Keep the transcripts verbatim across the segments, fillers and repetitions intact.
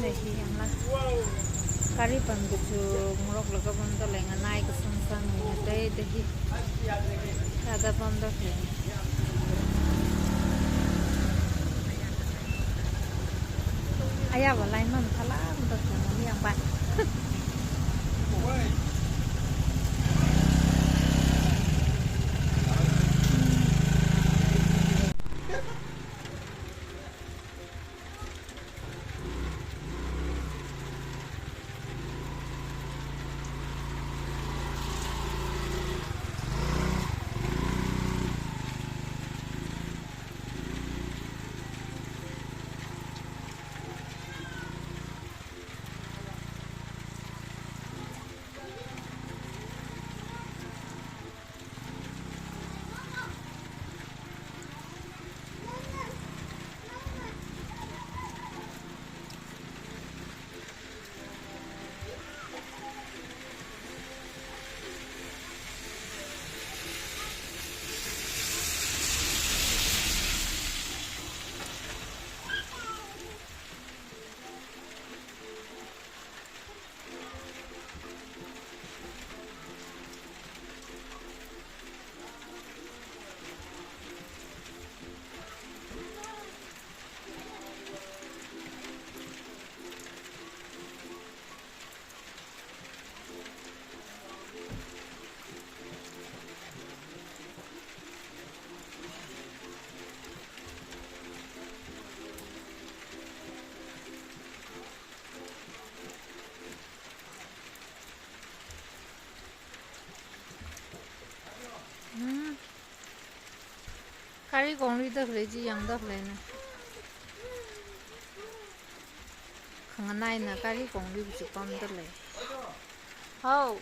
Hi yangla. Gari pam kachu ngaroklaga pamda lei, nganai kasang sang ngatei da hi. Thāda pamda lei. Ayā, va line mamathalākda lei, mi yangpai. Hmm. Gari kongluida khalei chi yangda khaleina. Khanganaina gari kongluiva chupamda lei. Hao.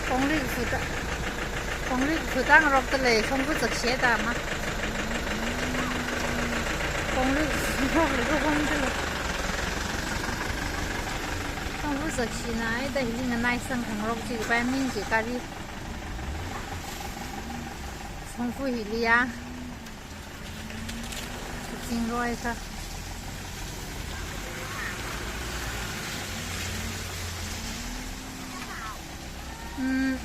Kongli suda, kongli suda ngarokda lei, Shongfa zakshi da ma. Kongli suda ngarokda lei. Shongfa zakshina, ai da hili nganai sang khangarok chi, pai ming chi gari. Shongfa hili ya. Zingroi kha. Hmm.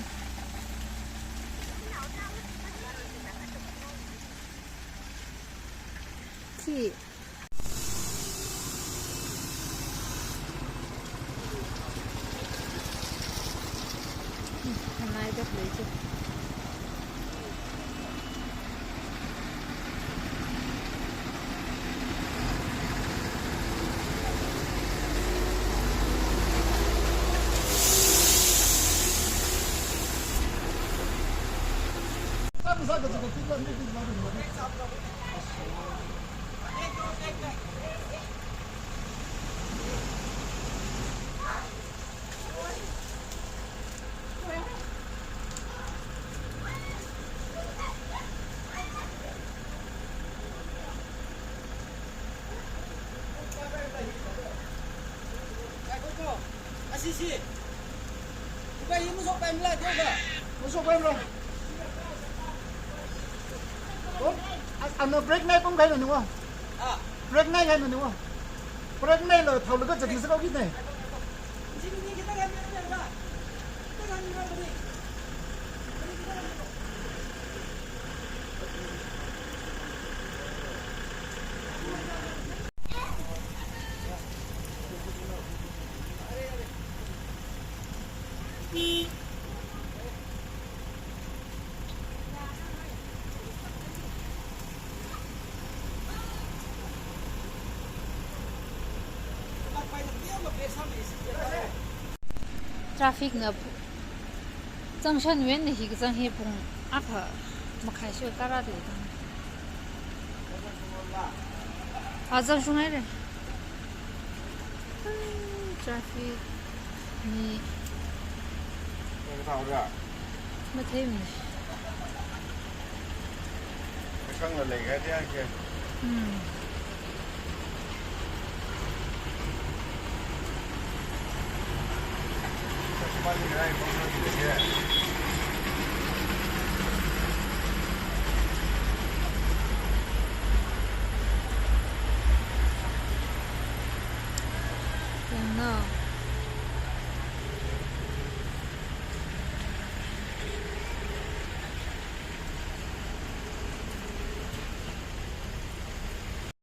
Khi. Ano break nai pung kahaina ni wa. Break nai kahaina ni wa. Break nailo, thaolaga chapni sākao kit nai. Traffic na pu-, junction wen na hi kazang hi pung akha makhai shu tara de dang. A zangshung haire. Traffic ni. Kaya kathāra? Matheimana. Kachangla leikahai dia ke. Hmm. Yangna.